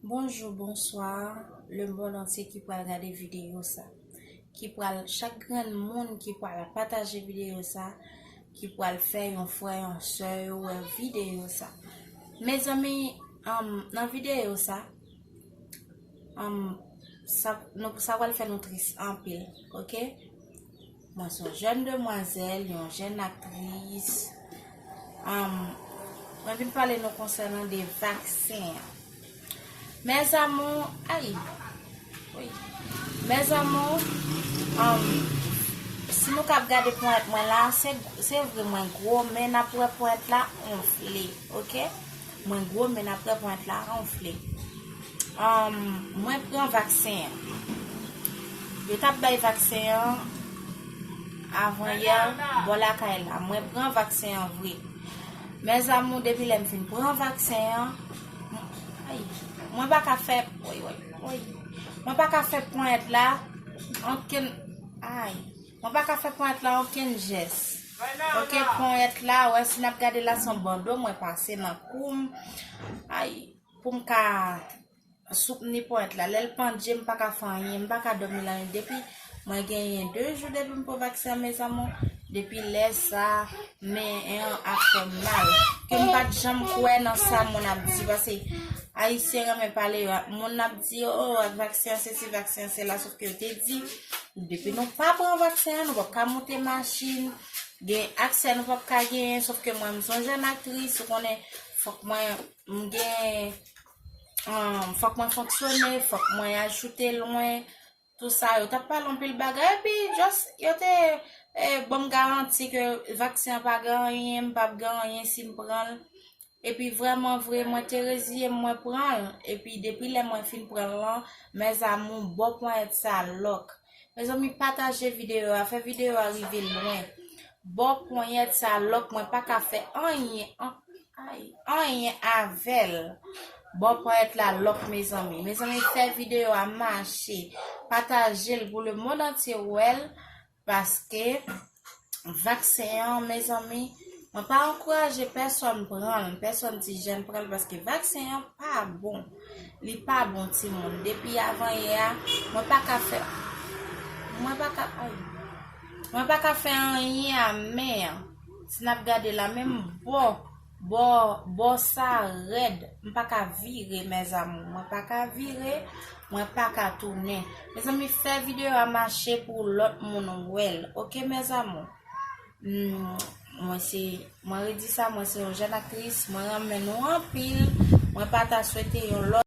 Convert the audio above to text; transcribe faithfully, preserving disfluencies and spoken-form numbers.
Bonjou, bonswa, lemonn antye ki pral gade videyo sa. Ki pral, chak grenn moun ki pral pataje videyo sa, ki pral fè yon frè, yon sè yo wè videyo sa. Mezanmi, um, nan videyo sa, um, sa, nou, sa pral fè nou tris anpil, oke? Mwen se yon jèn demwazèl, yon jèn aktris. Um, mwen vin pale nou konsènan de vaksen an. Mes amours, ay, wi. Mes amours, um, si nou kab gade ponyèt mwen la, se, se vre mwen gwo, men n ap wè ponyèt la onfle, oke? Mwen gwo, men n ap wè ponyèt la onfle. Um, mwen pran vaksen an. Yo t ap bay vaksen an avan yè bò lakay la. Mwen pran vaksen an vre. Mes amours, depi lè m fin pran vaksen an, m- ay, mwen pa ka fè, woy, woy, woy. Mwen pa ka fè ponyèt la, ankenn, ay. Mwen pa ka fè ponyèt la ankenn jès. Oke, ponyèt la, wè, si n ap gade la, se yon bando mwen pase nan kou m. Ay, pou m ka soutni ponyèt la. Lè l pandye, m pa ka fè anyen, m pa ka dòmi lannwit. Depi mwen genyen de jou depi m pran vaksen an, mes amours, depi lè sa, men an ap fè m mal. Ke m pa t janm kwè nan sa moun ap di, paske Ayisyen renmen pale, moun ap di, o, ak vaksen an, sesi, vaksen an, sela, sòf ke yo te di, depi nou pa pran vaksen an, nou p ap ka monte machin, gen aksè nou p ap ka genyen, sòf ke mwen, m se yon jèn aktris, ou konnen, fòk mwen, m gen, um, fòk mwen fonksyone, fòk mwen ajoute lwen, tou sa, yo t ap pale anpil bagay, epi, just, yo te, eh, ban m garanti ke vaksen an pa gen anyen, m p ap gen anyen si m pran l. Epi vrèman vre, mwen te reziye m, mwen pran l. Epi depi lè mwen fin pran l lan, mes amours, bò ponyèt sa lòk. Mezanmi, pataje videyo a, fè videyo a rive lwen. Bò ponyèt sa lòk, mwen pa ka fè anyen, an- ay, anyen avè l. Bò ponyèt la lòk, mezanmi. Mezanmi, fè videyo a mache. Pataje l pou lemonn antye wè l. Paske vaksen an, mezanmi, mwen pa ankouraje pèsonn pran l, pèsonn ti jèn pran l, paske vaksen an pa bon. Li pa bon, timoun. Depi avan yè a, mwen pa ka fè, mwen pa ka, ay. Mwen pa ka fè anyen a men an. Si n ap gade la, menm bò, bò, bò sa rèd. M pa ka vire, mes amours. Mwen pa ka vire, mwen pa ka tounen. Mezanmi, fè videyo a mache pou lòt moun wè l. Oke, mes amours? Hmm, mwen se, mwen redi sa, mwen se yon jèn aktris, mwen renmen nou anpil. Mwen pa ta swete yon lòt